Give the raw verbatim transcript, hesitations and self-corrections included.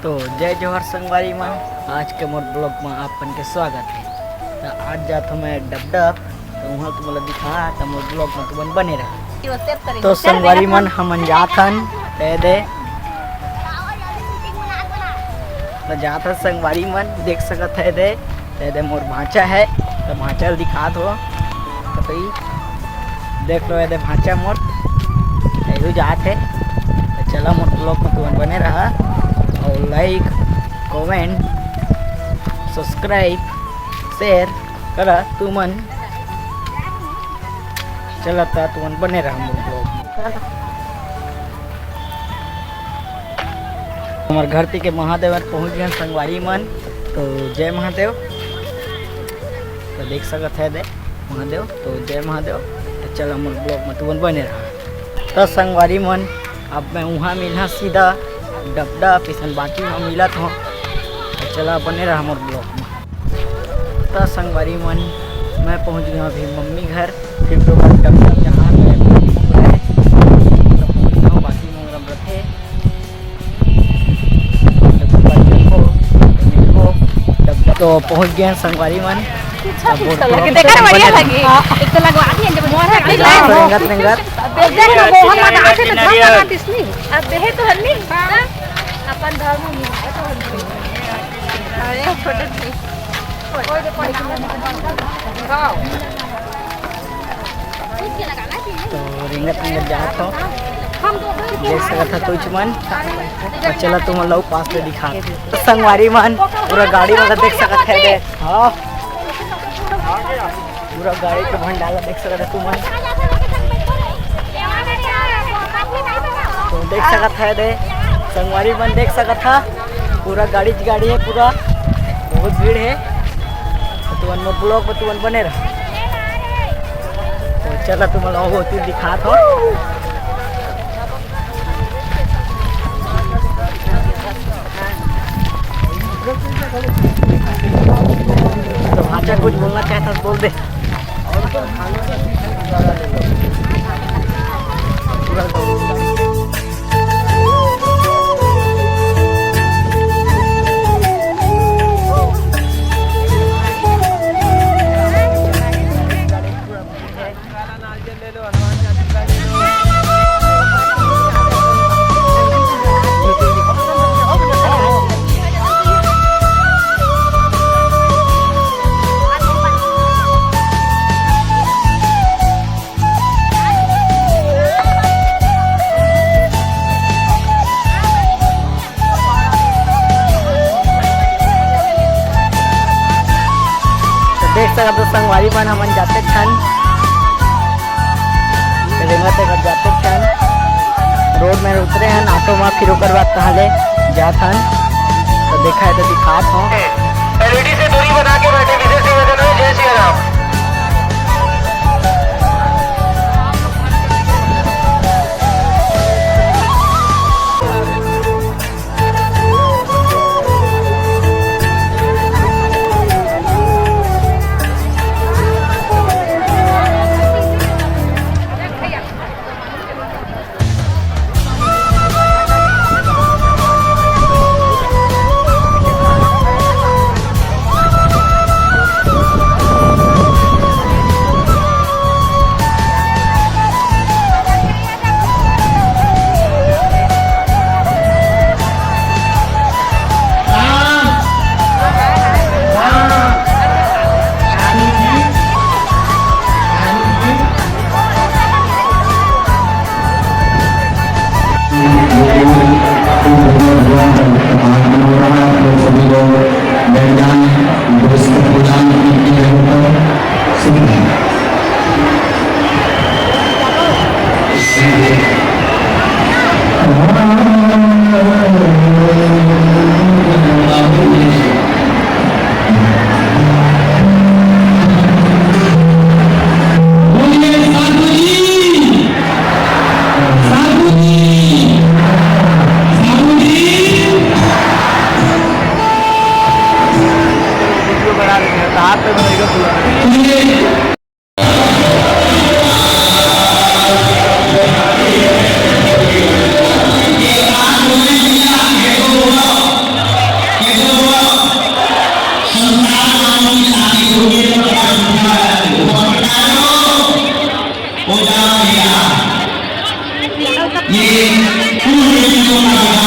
तो जय जोहार संगवारी मन, आज के मोर vlog में आप मन के स्वागत है। तो आज जात हूँ मैं डबडब, तो वहाँ तुमन ला दिखा, तो मोर vlog में तुमन बने रहा। तो संगवारी मन, हमन जात हन, ए दे, तो जात हन संगवारी मन, देख सकत है दे, ए दे मोर भांचा है, तो भांचा ल दिखात हो, तो भाई देख लो, ए दे भांचा मोर, एहू जात है। तो चला मोर vlog में तुमन बने रहा और like, comment, subscribe, share करा तुमन। चला ता तुमन बने रहा मोर vlog में। हमर घर ती के महादेव हर पहुंच गए संगवारी मन, तो जय महादेव। तो देख सकत है दे महादेव, तो जय महादेव। तो चला मोर vlog में तुमन बने रहा। तो संगवारी मन, अब मैं उहाँ मिलहा सीधा डबडा पिसन बाकी में मिलत हो। तो चला बने रहा मोर vlog में। तो संगवारी मन, मैं पहुँच गया अभी मम्मी घर, फिर तो घर डबडा जहाँ मैं तो पहुँच गया हूँ, बाकी मोर रथे। तो पहुंच गए संगवारी मन। अच्छा, अब ठीक बहुत है, लेकिन देखा ना, बढ़िया लगी। हाँ। एक तो लगवा दिए जब मोहर लग जाए। रेंगत, रेंगत। अब देख ना, मोहन लगा के तो धन लगा दिस नी। अब देहे तो हन्नी। हाँ। अपन धर्म में नहीं है तो हन्नी। अरे, छोटे थे। कोई दे, कोई ना। तो रेंगत रेंगत जात हो, देख सकत ह तुझ मन। तो चला तुमन ला पास ले दिखा। तो संगवारी मन, पूरा गाड़ी वाला देख सकत है दे। हाँ, पूरा गाड़ी के भंडाला देख सकत है तुमन। तो देख सकत है दे, संगवारी मन देख सकत है, पूरा गाड़ी च गाड़ी है, पूरा बहुत भीड़ है। तो तुमन मोर vlog में तुमन बने रहा। तो चला तुमन ला ओती दिखात हो। तो भांचा कुछ बोलना चाहता तो बोल दे। तो देख सकत हो संगवारी मन, हमन जाते ठन रेंगत रेंगत जाते ठन रोड में उतरे हन ऑटो में, फिर ओकर बाद कहाँ ले जात हन। तो देखा है तो दिखात हो। एलईडी से दूरी बना के बैठे, विशेष निवेदन है। जय सिया राम। ये पूरे विश्व का